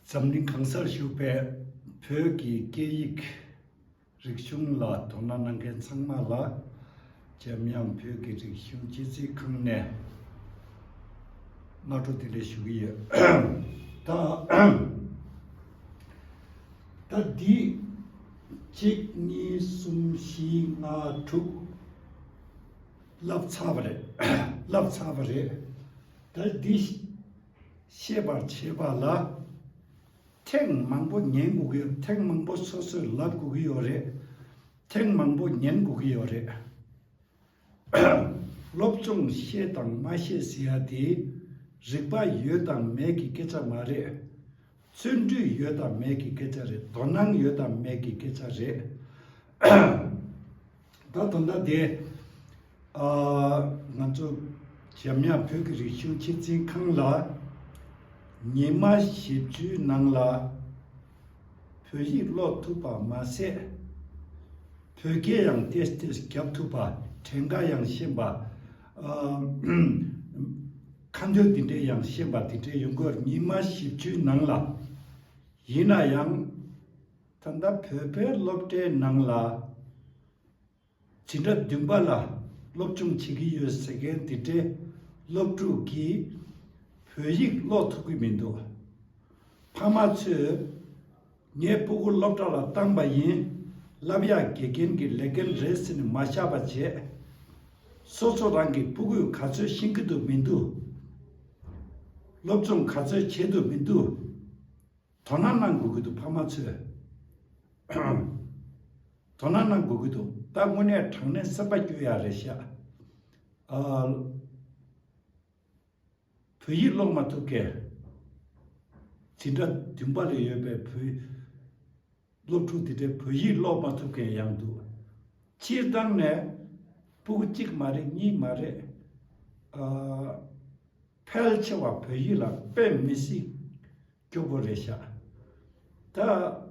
Zamling kangsar shupe pyoki geik rikshung la tona nangen sangma la jamyang pyoki rikshung jizi kangne nato dile shugiye ta di chik ni sumshi nga tuk lap chabare ta di sheba la 탱 망보 년국이 탱 망보 소스 랍국이 요래 탱 망보 년국이 요래 롭종 시에당 마시시아디 리바 여당 메기 개자 말에 순주 여당 메기 개자래 도낭 여당 메기 개자래 다던다데 먼저 점야 표기를 휴치진 강라 니마 십주 낭라 표지 로투바 마세 표계양 테스트 겹투바 탱가양 심바 칸조딘데 양 심바 디테 용거 니마 십주 낭라 이나양 탄다 페페 롭테 낭라 진짜 듬발라 롭중 치기 요세게 디테 롭투기 표직 로트기 민도 파마츠 녜포고 롭타라 땅바인 라비아 게겐기 레겐 레스는 마샤바체 소소랑기 부구 가서 싱크도 민도 롭좀 가서 제도 민도 도난난 거기도 파마츠 도난난 거기도 땅문에 장내 서바줘야 레샤 표일로 맞게 진짜 dimbal에 옆에 롭투디데 표일로 맞게 양도 치당내 부직 말에 니 말에 펠체와 표일라 뱀미시 교보레샤 다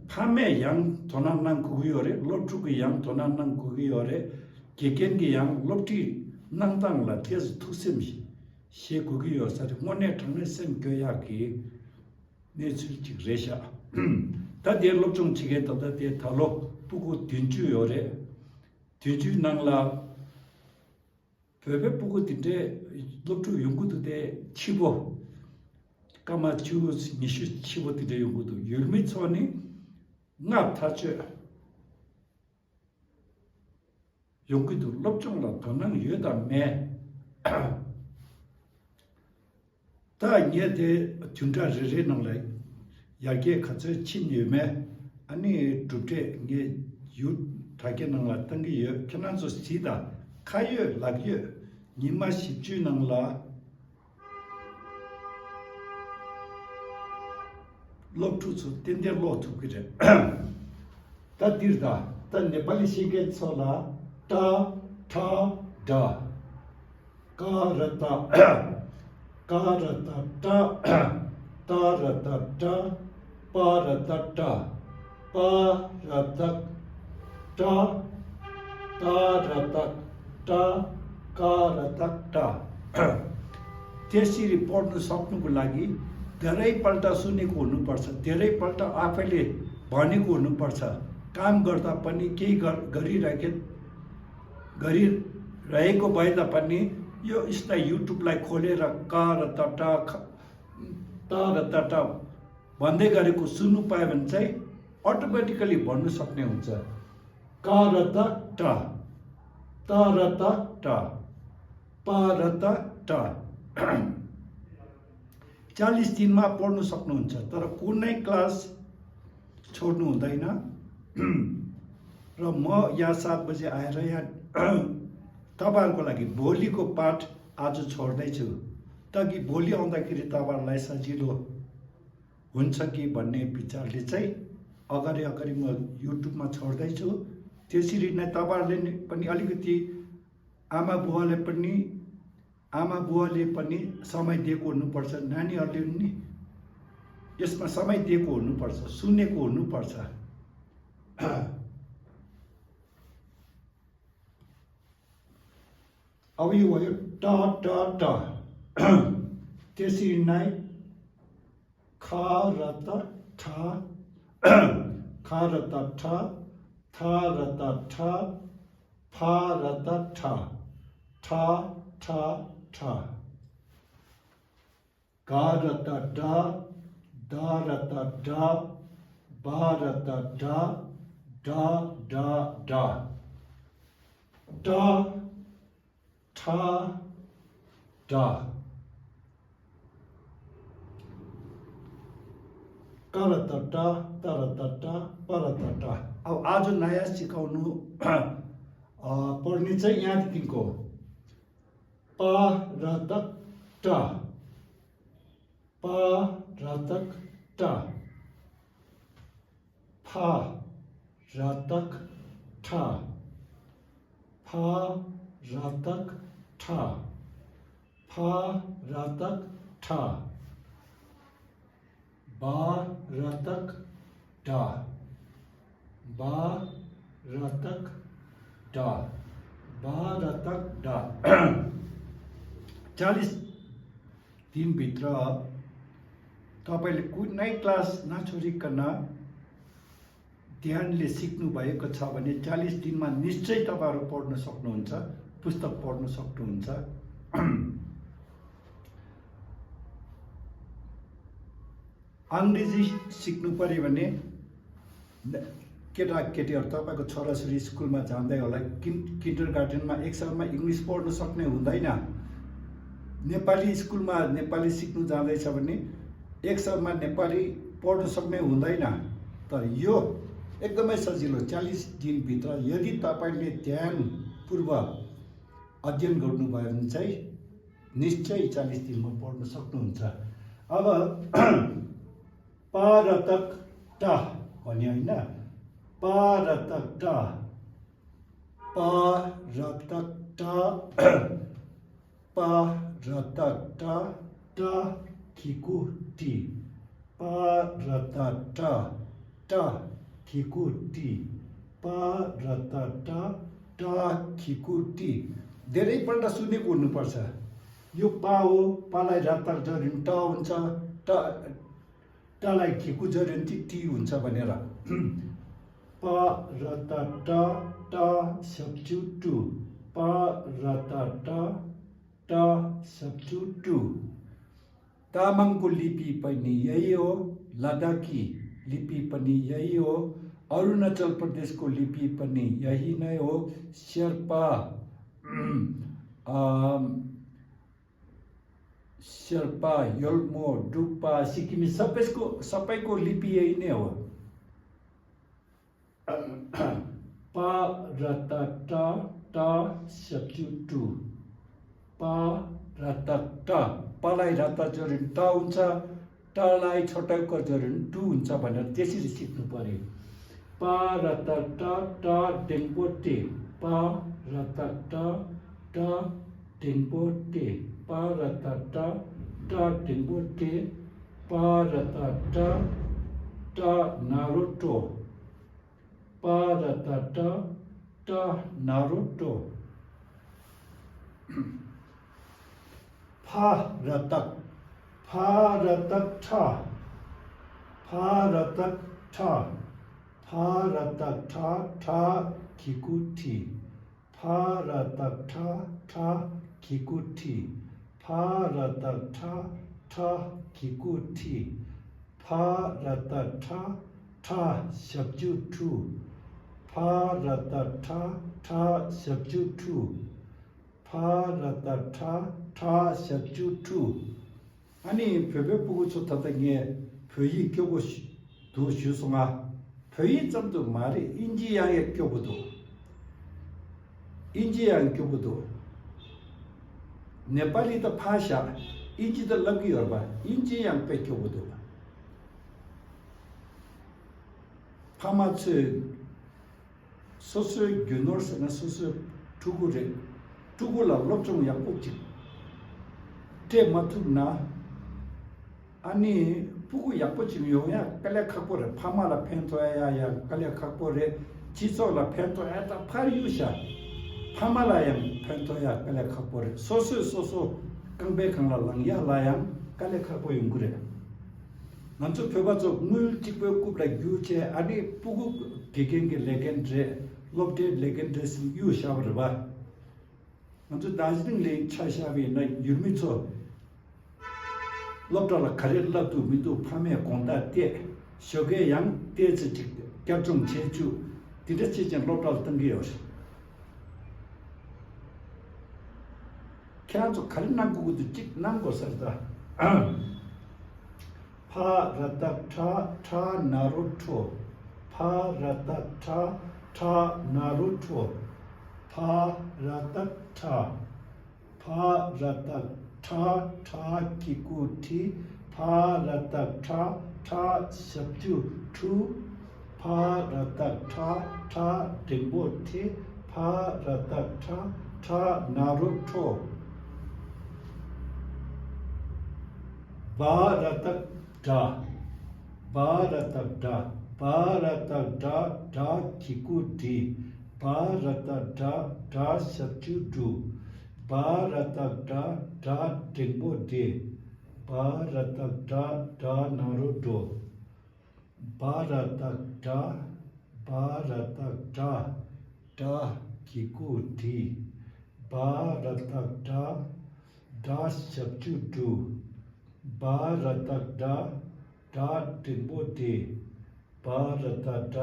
파메 양 도난난 구기요레 롭투기 양 도난난 구기요레 개겐기 양 롭티 낭당라 테스 투셈시 시국이요 사리 모네 통네셈 교야기 네출직 레샤 다디엘롭 좀 지게 다데 탈로 부고 딘주요레 딘주 낭라 베베 부고 딘데 롭투 연구도데 치보 까마추 니슈 치보데 연구도 열미촌이 나 타체 용기도 롭종라 도난 여담에 다 이제 준자르르는래 야게 같이 친유매 아니 두테 이게 유 타게는라 땅기 여 편안서 시다 카여 라기여 니마 십주는라 롭투스 텐데 로투 그래 다 딜다 다 네팔리 시게 소라 ta ta da karata karata ta tarata ta parata ta parata ta tarata ta karata ta त्यसरी पढ्न सक्नुको लागि धेरै पल्ट सुनेको हुनुपर्छ धेरै पल्ट आफैले भनेको हुनुपर्छ काम गर्दा पनि केही गरिरहेको भए तापनि यो यसलाई युट्युबलाई खोलेर का र तटा भन्दै गरेको सुन्नु पायो भने चाहिँ अटोमेटिकली भन्नु सक्ने हुन्छ का र तटा ता र तटा पा र तटा 40 दिनमा पढ्नु सक्नुहुन्छ तर कुनै क्लास छोड्नु हुँदैन र म यहाँ 7 बजे आएर यहाँ तपाईहरुको लागि भोलिको पाठ आज छोड्दै छु ताकि भोलि आउँदाखेरि तपाईहरुलाई सजिलो हुन्छ कि भन्ने विचारले चाहिँ अगाडि म युट्युबमा छोड्दै छु त्यसरी नै तपाईहरुले पनि अलिकति आमा बुवाले पनि समय दिएको हुनुपर्छ नानीहरुले पनि यसमा समय दिएको हुनुपर्छ सुनेको हुनुपर्छ अब यो भयो ट ट ट त्यसरी नै ख र त ठ ख र त ठ थ र त ठ फ र त ठ ठ ठ ठ ग र त ड द र त ड ब र त ड ड ड ड ट ठ ड कर त ट तर त ट पर त ट अब आज नयाँ सिकाउनु पढ्ने चाहिँ यहाँदेखिको प र त ट प र त ट फ र त ठ फ र त ठ फ र त ठ ब र त ड ब र त ड ब र त ड 40 दिनभित्र तपाईँले कुनै क्लास नछोडिकन ध्यानले सिक्नु भएको छ भने 40 दिनमा निश्चय तपाईँहरू पढ्न सक्नुहुन्छ, पुस्तक पढ्न सक्नुहुन्छ। अङ्ग्रेजी सिक्नु पर्यो भने केटाकेटीहरू तपाईँको छोराछोरी स्कुलमा जाँदै होला, किन्डर गार्डनमा एक सालमा इङ्ग्लिस पढ्न सक्ने हुँदैन। नेपाली स्कुलमा नेपाली सिक्नु जाँदैछ भने एक सालमा नेपाली पढ्न सक्ने हुँदैन। तर यो एकदमै सजिलो 40 दिनभित्र यदि तपाईँले ध्यानपूर्वक अध्ययन गर्नुभयो भने चाहिँ निश्चय 40 दिनमा पढ्न सक्नुहुन्छ। अब प र त ट भन्यो होइन, प र त ट प र त ट प र त ट ट खिकु टी प र त ट ट खिकु टी प र त ट ट खिकु टी धेरैपल्ट सुनेको हुनुपर्छ। यो पा हो, पालाई रत्त जोड्यो ट हुन्छ, टलाई खिकु जोड्यो भने टी हुन्छ भनेर। प र त ट ट सक्छु टु प र त ट ट सक्छु टु। तामाङको लिपि पनि यही हो, लद्दाखी लिपि पनि यही हो, अरुणाचल प्रदेशको लिपि पनि यही नै हो, शेर्पा शेर्पा योल्मो डुक्पा सिक्किमी सबैको लिपि यही नै हो। प र त ट ट सक्छु टु प र त ट पलाई र त जोड्यो ट हुन्छ, टलाई छोटाउको जोड्यो टु हुन्छ भनेर त्यसरी सिक्नु पर्यो। प र त ट ट टेङ्पो टे प र त ट ट टेङ्पो टे प र त ट ट टेङ्पो टे प र त ट ट नारुटो प र त ट ट नारुटो। फ र त फ र त ठ फ र त ठ फ र त ठ ठ खिकु ठी फ र त ठ ठ खिकु ठी फ र त ठ ठ खिकु ठी फ र त ठ ठ सक्छु ठु फ र त ठ ठ सक्छु ठु फ र त ठ ठ सक्छु ठु। अनि फेबे पुगुछु ततगे फेइ क्यो고 도슈송아 फेइ점도 말이 인지양의 교부도 인지양 교부도 नेपाली त भाषा इंजी त लगी होगा इंजियां पे 교부도 파마츠 소스 균월스나 소스 두구라 럽종 약국지 때 맞투나 아니 부구 약국지요야 깔래 갖고래 파마라 펜토야야 깔래 갖고래 지소라 펜토야다 파리유샤 파마라양 펜토야 깔래 카포레 소소 강배 강라랑 야라양 깔래 카포 용그래 난저 표바저 물직배급라 유체 아니 부구 개겐게 레겐드레 롭데 레겐드스 유샤버바 난저 다지딩 레 차샤비 나 유미초 롭다라 카레라도 미도 파메 공다테 쇼게 양 테즈 격종 제주 디레치전 롭달 등기요 캐나조 카린난 구구도 찍난 곳을다 파라타 타 나루토 파라타 타 나루토 파라타 타 키쿠티 파라타 타 섭주 투 파라타 타 덴보티 파라타 타 나루토 바라타다 키쿠티 바라타다 섭주두 바라타다 덴보데 바라타다 나루도 바라타다 키쿠티 바라타다 섭주두 바라타다 다 덴보데 바라타다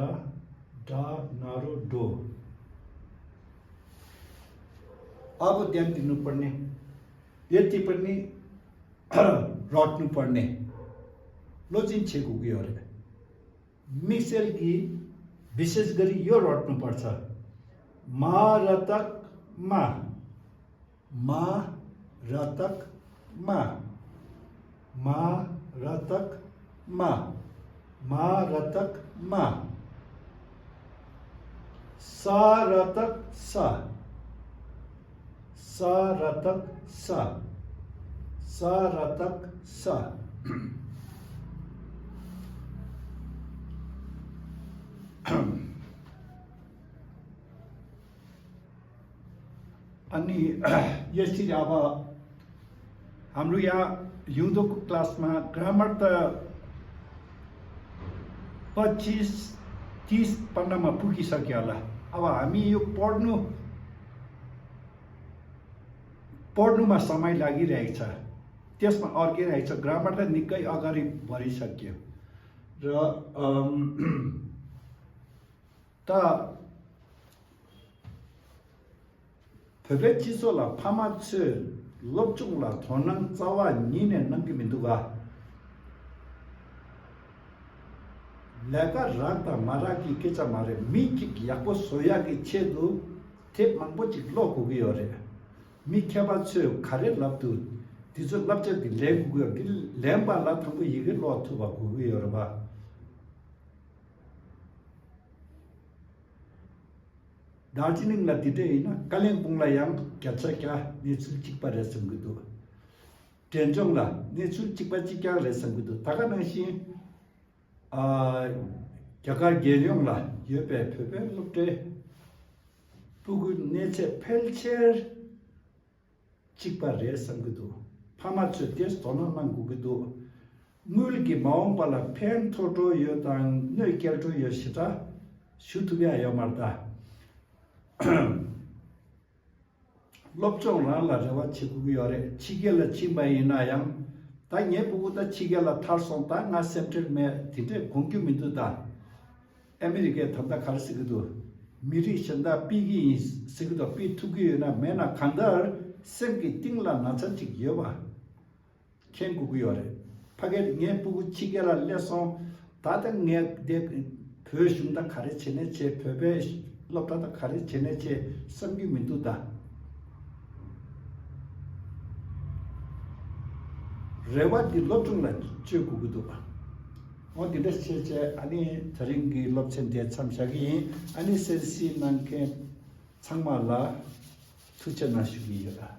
다 나루도 अब ध्यान दिनुपर्ने यति पनि रट्नुपर्ने लोजिन छेकु के अरे मिक्सर की विशेष गरी यो रट्नुपर्छ मारतकमा मारतकमा मारतकमा मारतकमा सारतक सा सारतक सा सारतक सा अनि यसरी अब हाम्रो यहाँ हिउँदोको क्लासमा ग्रामर त 25-30 पन्नामा पुगिसक्यो होला अब हामी यो पढ्नुमा समय लागिरहेको छ त्यसमा अर्किरहेको छ ग्रामर त निकै अगाडि बढिसक्यो र त 페베치소라 파마츠 롭중라 토난 자와 니네 남기민두가 레가 라타 마라키 케자 마레 미키 야코 소야기 체도 테 망보치 로고기요레 미케바츠 카레 랍두 디저 랍제 레고요 렘바 라탕고 이게 로투바 고기요르바 दार्जिलिङ ला दिदै हैन कालिम्पोङ ला याङ क्याचा क्या नेचुल चिकपा रेसम गुदु टेन्जोङ ला नेचुल चिकपा चिक्या रेसम गुदु ताका नसी क्याका गेल्योङ ला योपे फेपे लुप्टे पुगु नेचे फेलचेर चिकपा रेसम गुदु फामाचु त्यस तोन मान गुदु मुलकी माउङ पाला फेन थोटो यो ताङ नै केल्टो यो सिता सुतुबिया यो मार्दा 롭종 라라와 치구기 어레 치겔라 치바이나양 다 예부부다 치겔라 탈송다 나 셉틀메 디데 공규민도다 아메리카에 탐다 갈스기도 미리 신다 삐기 스기도 삐투기나 메나 칸다 생기 띵라 나찬치 여바 켄구기 어레 파게 예부부 치겔라 레송 다든 예데 표준다 가르치네 제 표베 롭다다 가르치네 제 성규민도다 레와디 롭중라 쥐구구도 어디 레스체 아니 저링기 롭첸데 참샤기 아니 센시 난케 창말라 투천나시기라